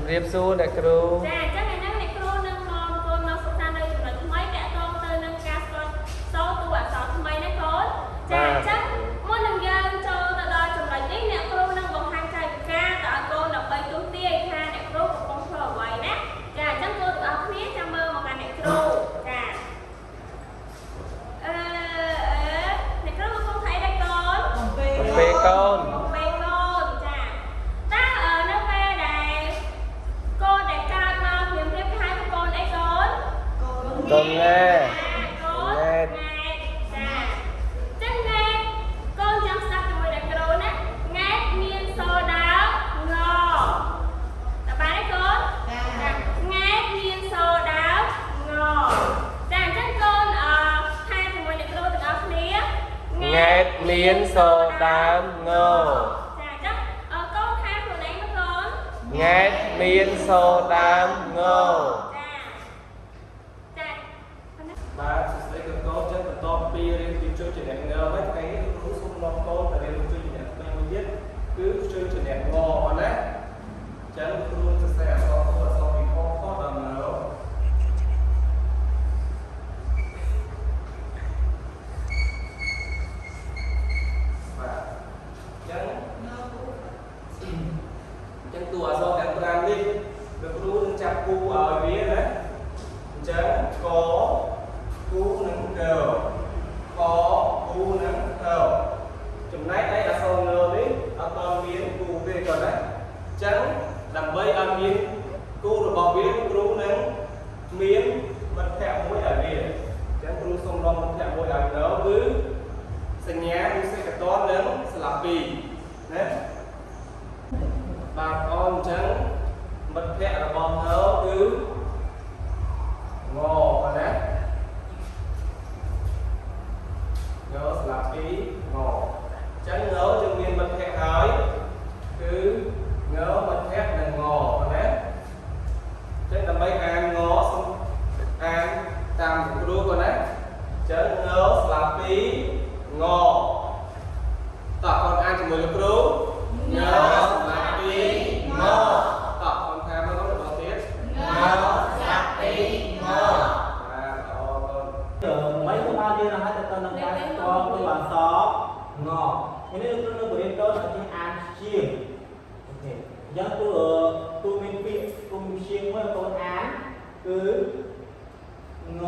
ជំរាបសួរអ្នកគ្រូ ចាអញ្ចឹងថ្ងៃហ្នឹងអ្នកគ្រូនឹងនាំកូនមកសិក្សានៅចំណុចថ្មីតាក់ទងទៅនឹងការស្គាល់សូត្រតួអក្សរថ្មីណាកូនចាអញ្ចឹងមុននឹងយើងចូលទៅដល់ចំណុចនេះអ្នកគ្រូនឹងបង្ហាញកាយវិការទៅឲ្យកូនដើម្បីទស្សន៍ទាយថាអ្នកគ្រូកំពុងធ្វើអ្វីណាចាអញ្ចឹងកូនទាំងអស់គ្នាចាំមើលមកកាន់អ្នកគ្រូចាអឺអឺអ្នកគ្រូកំពុងធ្វើអីដែរកូន កាហ្វេកូន ពេលកូនចាតើនៅពេលដែលកូនដែលកើតមកព្រាមៗគេហៅថាកូនអីកូនក ូនង៉ែ កូនង៉ែចាចឹងង៉ែកូនចាំស្ដាប់ជាមួយអ្នកគ្រូណាង៉ែមានសូដើងតើបានទេកូនចាង៉ែមានសូដើងចាអញ្ចឹងកូនអឺថាជាមួយអ្នកគ្រូទាំងអស់គ្នា ង៉ែតមានសូដើមង ចាអញ្ចឹងអឺកូនថាខ្លួនឯងមកកូន ង៉ែតមានសូដើមង ចាចាប៉ុណ្ណា បាទសួស្តីកូនកូនចឹងបន្តពីរៀនពីជួយជាអ្នកងហើយថ្ងៃនេះគ្រូសូមនាំកូនទៅរៀនជួយជាអ្នកថ្មីមួយទៀតគឺជួយជាអ្នកងប៉ុណ្ណាចឹងគ្រូសរសេរអក្សរតួអក្សរពីខខដល់ងបាទចឹង អញ្ចឹងតួអក្សរទាំង5នេះលោកគ្រូនឹងចាប់គូឲ្យវាណាអញ្ចឹងកគូនឹងកកគូនឹងកចំណែកឯអក្សរងនេះអត់ទាន់មានគូទេគាត់ណាអញ្ចឹងដើម្បីឲ្យមានគូរបស់វាគ្រូនឹងមានមិត្តភក្តិមួយឲ្យវាអញ្ចឹងគ្រូសូមនាំមិត្តភក្តិមួយឲ្យនៅគឺសញ្ញាឫស្សីកតនិងស្លាបពីរណា បាទអូនអញ្ចឹងមិត្តភក្តិរបស់ងគឺងប៉ុណ្ណាងស្លាប់ពីងអញ្ចឹងងយើងមានមិត្តភក្តិហើយគឺងមិត្តភក្តិនិងងប៉ុណ្ណាអញ្ចឹងដើម្បីអានងសូមអានតាមគ្រូប៉ុណ្ណាអញ្ចឹងងស្លាប់ពីងតោះកូនអានជាមួយលោកគ្រូងស្លាប់ពីងតោះកូនថាមកដល់ទៀតង ស្លាប់ពីង បាទល្អកូន មិនក៏បានរៀនហើយទៅនឹងការស្គាល់តួអក្សរងនេះលោកគ្រូនៅបរិយាកូនឲ្យចេះអានជាងអូខេអញ្ចឹងទូទូមានពាក្យគុំជាងមួយកូនអានគឺង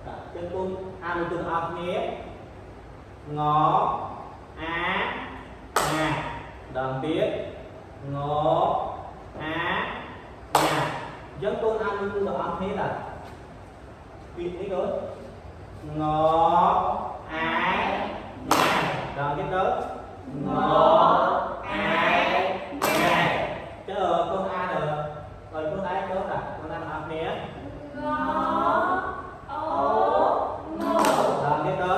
បាទចឹងកូនអានមួយទាំងអស់គ្នាងអាណាដងទៀតងអាណាអញ្ចឹងកូនអានមួយទាំងអស់គ្នាតាពាក្យនេះកូន ងអាញ៉ែដល់ទៀតទៅងអាញ៉ែចើកូនអានឲ្យខ្លួនឯងកូនតាកូនអានអត់គ្នា ងអូង ដល់ទៀតទៅ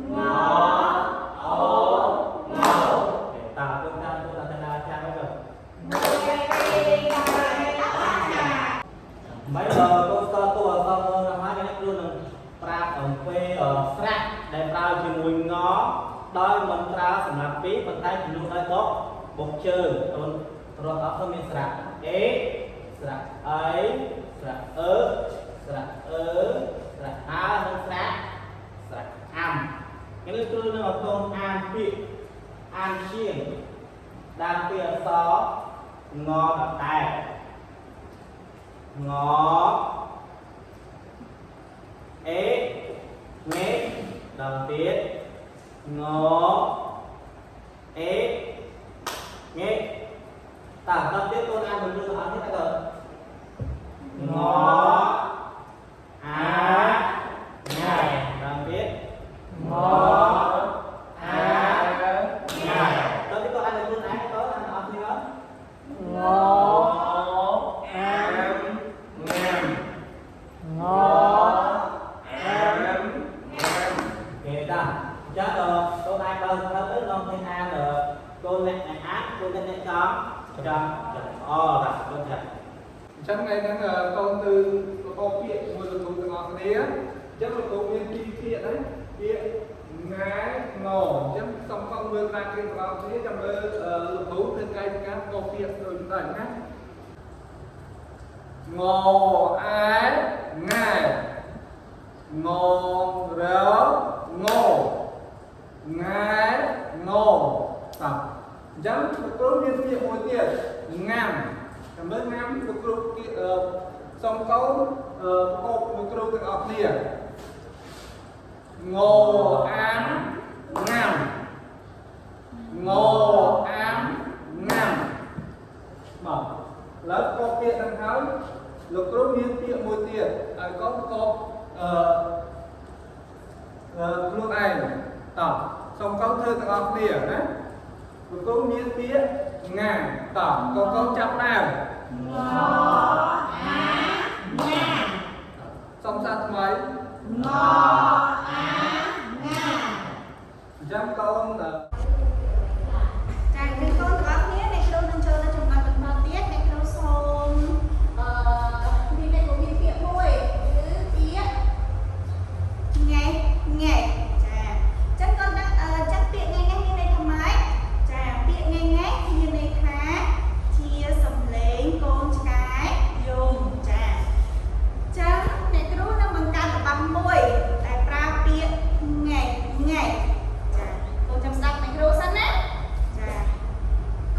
ងអូង តាកូនតាកូនតាតាចាំទៅមិនកូនស្គាល់តួអក្សរងណាស់ហើយនេះគ្រូនឹងប្រាប់អំពីស្រៈដែលប្រើជាមួយងដោយមិនប្រើសម្រាប់ពីរប៉ុន្តែជំនួសដោយបុកបុកជើងកូនរត់អត់ទៅមានស្រៈអេស្រៈអីស្រៈអឺស្រៈអឺស្រៈអើនិងស្រៈស្រៈអាំនេះគ្រូនឹងឲ្យកូនអានពាក្យអានជាងដើមពីអក្សរងដដែល ងអេងេដល់ទៀតងអេងេតើដល់ទៀតកូនអានបញ្យល់អត់ទេតើកូនងអាញ៉ៃដល់ទៀតងអាញ៉ៃដល់ទៀតកូនអានបញ្យល់ឯងកូនអានអត់ទេកូន ងអាមងាំងអាមងាំ គេតាចាកូនអាចបើទៅទៅនាំគ្នាអានកូនអ្នកអានកូនអ្នកចំចំចំអតាកូនចា អញ្ចឹងថ្ងៃហ្នឹងកូនទៅប្រកបពាក្យជាមួយលោកគ្រូទាំងអស់គ្នាអញ្ចឹងលោកគ្រូមានពីរពាក្យហ្នឹងពាក្យង៉ែងអញ្ចឹងសូមកូនមើលក្រានគ្នាទាំងអស់គ្នាចាំមើលលោកគ្រូធ្វើកាយវិការប្រកបពាក្យដូចម្ដេចណា ងអែង៉ែងរងង៉ែងតោះអញ្ចឹងលោកគ្រូមានពាក្យមួយទៀតងាំចាំមើលងាំលោកគ្រូពាក្យអឺសុំកូនអឺប្រកបមួយគ្រូទាំងអស់គ្នាងអាំងាំងអាំងាំបាទឥឡូវប្រកបពាក្យហ្នឹងហើយលោកគ្រូមានពាក្យមួយទៀតឲ្យកូនប្រកបអឺ អឺខ្លួនឯងតោះសូមកូនធ្វើទាំងអស់គ្នាណាលោកគ្រូមានពាក្យងាតោះកូនកូនចាប់ដើម ងអាងា សុំសាថ្មី ងអាងា អញ្ចឹងកូនអឺ ចា៎គឺកូនទាំងអស់គ្នាអ្នកគ្រូនឹងចូលដល់ចំណុចបន្តទៀតអ្នកគ្រូសូមអឺមានអ្នកគ្រូមានពាក្យមួយគឺពាក្យងេះងេះចាអញ្ចឹងកូនដឹងអឺចឹងពាក្យងេះងេះមានន័យថាម៉េចចាពាក្យងេះងេះគឺមានន័យថាជាសំឡេងកូនឆ្កែយំចាចឹងអ្នកគ្រូនឹងបង្កើតរបាំមួយដែលប្រើពាក្យងេះងេះចាកូនចាំស្ដាប់អ្នកគ្រូសិនណា ចា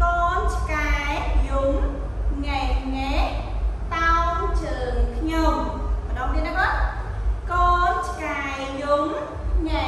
កូនឆ្កែយំង៉ែង៉ែតោងជើងខ្ញុំម្ដងទៀតណាកូនកូនឆ្កែយំង៉ែ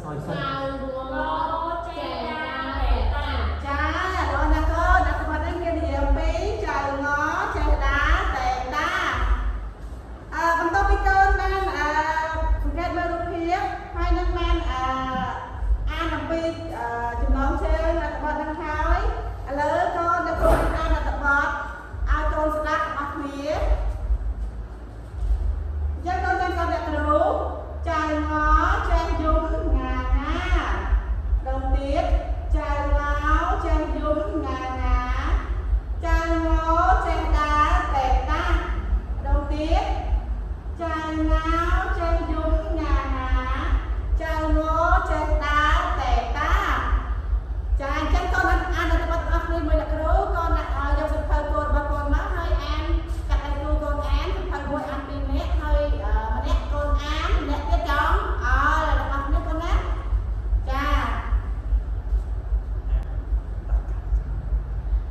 សិន ចៅងចេះដើរតែតា ចាល្អណាស់កូនអត្ថបទនេះមាននិយាយអំពីចៅងចេះដាតែតាបន្ទាប់ពីកូនបានសង្កេតមើលរូបភាពហើយនឹងបានអានអំពីចំណងជើងអត្ថបទនឹងហើយឥឡូវកូននឹងគ្រូអានអត្ថបទឲ្យកូនស្ដាប់ទាំងអស់គ្នាអញ្ចឹងកូនចាំស្ដាប់អ្នកគ្រូចៅងចេះយំងាងាដងទៀតចៅងចេះយំងាងាចៅងចេះដើរតែតាដងទៀតចៅងចេះយំងាងាចៅងចេះដើរតែតាចាអញ្ចឹងកូនអានអត្ថបទអស់គ្នាមួយអ្នកគ្រូកូនយកសៀវភៅកូនរបស់កូនមកហើយអានកាត់ឲ្យគ្រូកូនអានសៀវភៅមួយអានពីរនាក់ហើយម្នាក់កូនអានម្នាក់ទៀតចង់អើទាំងអស់គ្នាកូនណាចា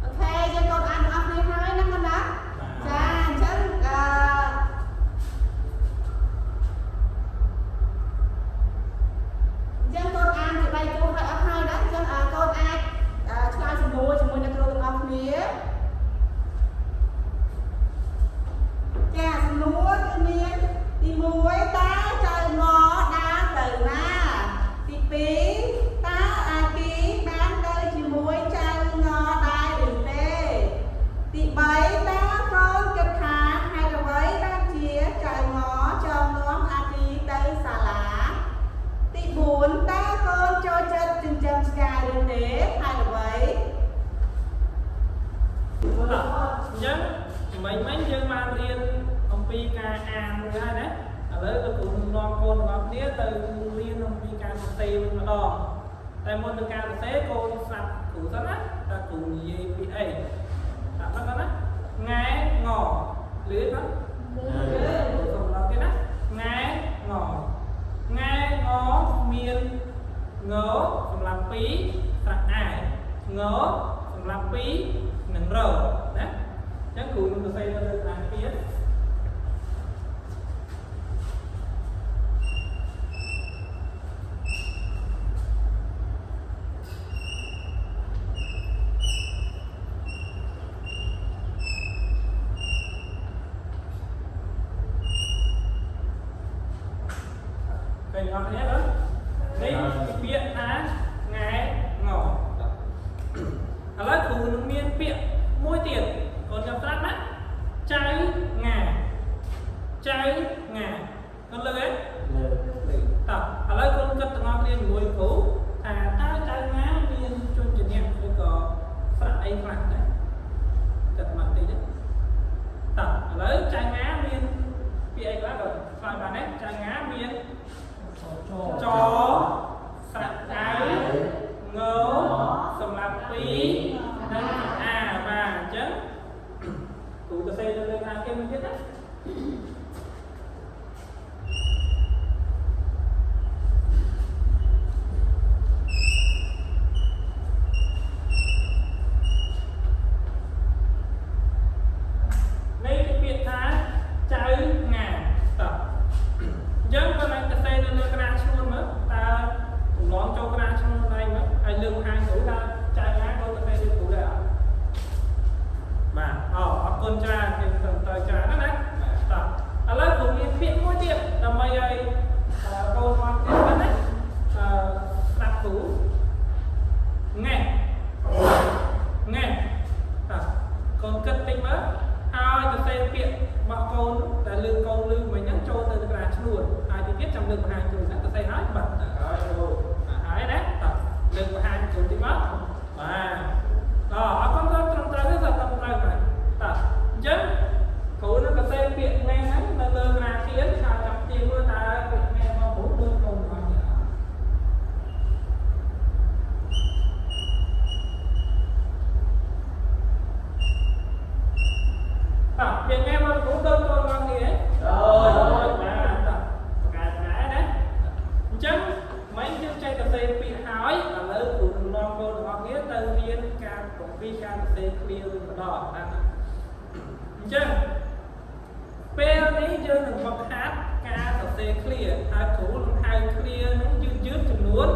OK យើងកូនអានទាំងអស់គ្នាហើយណាកូនណាចាអញ្ចឹងអញ្ចឹងកូនអានជាដៃគូហើយអស់ហើយណាអញ្ចឹងកូនអាចឆ្លើយសំណួរជាមួយអ្នកគ្រូទាំងអស់គ្នាចាសំណួរគឺមានទី1តើចៅងដើរទៅណាទី2តើអាគីបានទៅជាមួយចៅងដែរឬទេទី3តើកូនគិតថាហេតុអ្វីបានជាចៅងចងនាំអាគីទៅសាលា ទី4តើកូនចូលចិត្តចិញ្ចឹមឆ្កែឬទេហើយអ្វី អញ្ចឹងមិញមិញយើងបានរៀនអំពីការអានមួយហើយណាឥឡូវលោកគ្រូនឹងនាំកូនរបស់គ្នាទៅរៀនអំពីការសរសេរវិញម្ដងតែមុននឹងការសរសេរកូនស្ដាប់គ្រូសិនណាតើគ្រូនិយាយពីអីស្ដាប់មកណាងែងលឺទេលឺសូមម្ដងទៀតណាងែងងែងមានងសម្រាប់2ស្រៈអែងសម្រាប់2និងរណាអញ្ចឹងគ្រូនឹងសរសេរនៅលើក្តារទៀតឃើញអត់គ្នាទេនេះពាក្យថាងែងឥឡូវគ្រូនឹងមានពាក្យមួយទៀតកូនចាំស្រាប់ណាចៅងាចៅងាកូនលើទេ លើ តោះឥឡូវកូនគិតទាំងអស់គ្នាជាមួយគ្រូថាតើចៅងាមានជនជាអ្នកឬក៏ស្រៈអីខ្លះដែរគិតមកតិចទេតោះឥឡូវចៅងាមានពាក្យអីខ្លះក៏ឆ្លើយបានដែរចៅងាមានចស្រៈចៅងសម្រាប់2និងអាបាទអញ្ចឹងគ្រូទៅសេនៅលើខាងគេមួយទៀតណា នេះគឺពាក្យថាចៅងាតោះអញ្ចឹងគាត់អាចទៅសេនៅលើក្តារឈ្នួនមើលតើចម្លងចូលក្តារឈ្នួនខ្លួនឯងមើលហើយលើកបង្ហាញគ្រូថាចៅងាកូនទៅសេលើគ្រូដែរអត់បាទអអរគុណច្រើនយើងទៅទៅច្រើនណាស់ណាតោះឥឡូវគ្រូមានពាក្យមួយទៀតដើម្បីឲ្យកូនមកទៀតណាស្ដាប់គ្រូងេងេតោះកូនគិតតិចមើលហើយទៅសេពាក្យរបស់កូនដែលលឺកូនលឺមិញហ្នឹងចូលទៅក្តារឈ្នួនហើយទីទៀតចាំលើកបង្ហាញគ្រូណាទៅសេហើយបាទហើយគ្រូហើយណាតោះលើកបង្ហាញគ្រូតិចមកបាទតោះអរគុណកូនត្រឹមត្រូវទេត្រឹមត្រូវបាទតោះអញ្ចឹងគ្រូនឹងទៅសេពាក្យងេហ្នឹងនៅលើក្តារខៀនហើយចាំទៀងមើលតើពាក្យងេមកគ្រូដូចកូនរបស់នេះអត់ តោះពាក្យងេមកគ្រូដូចកូនរបស់នេះទេ អូយបាទតោះប្រកែប្រកែណាអញ្ចឹងមិញយើងចេះសរសេរពាក្យហើយឥឡូវគ្រូនឹងនាំកូនរបស់គ្នាទៅរៀនការបំពីការសរសេរឃ្លាវិញម្ដងណាអញ្ចឹងពេលនេះយើងនឹងបង្ហាត់ ការសរសេរឃ្លាហើយគ្រូនឹងហៅឃ្លានឹងយឺតយឺតចំនួន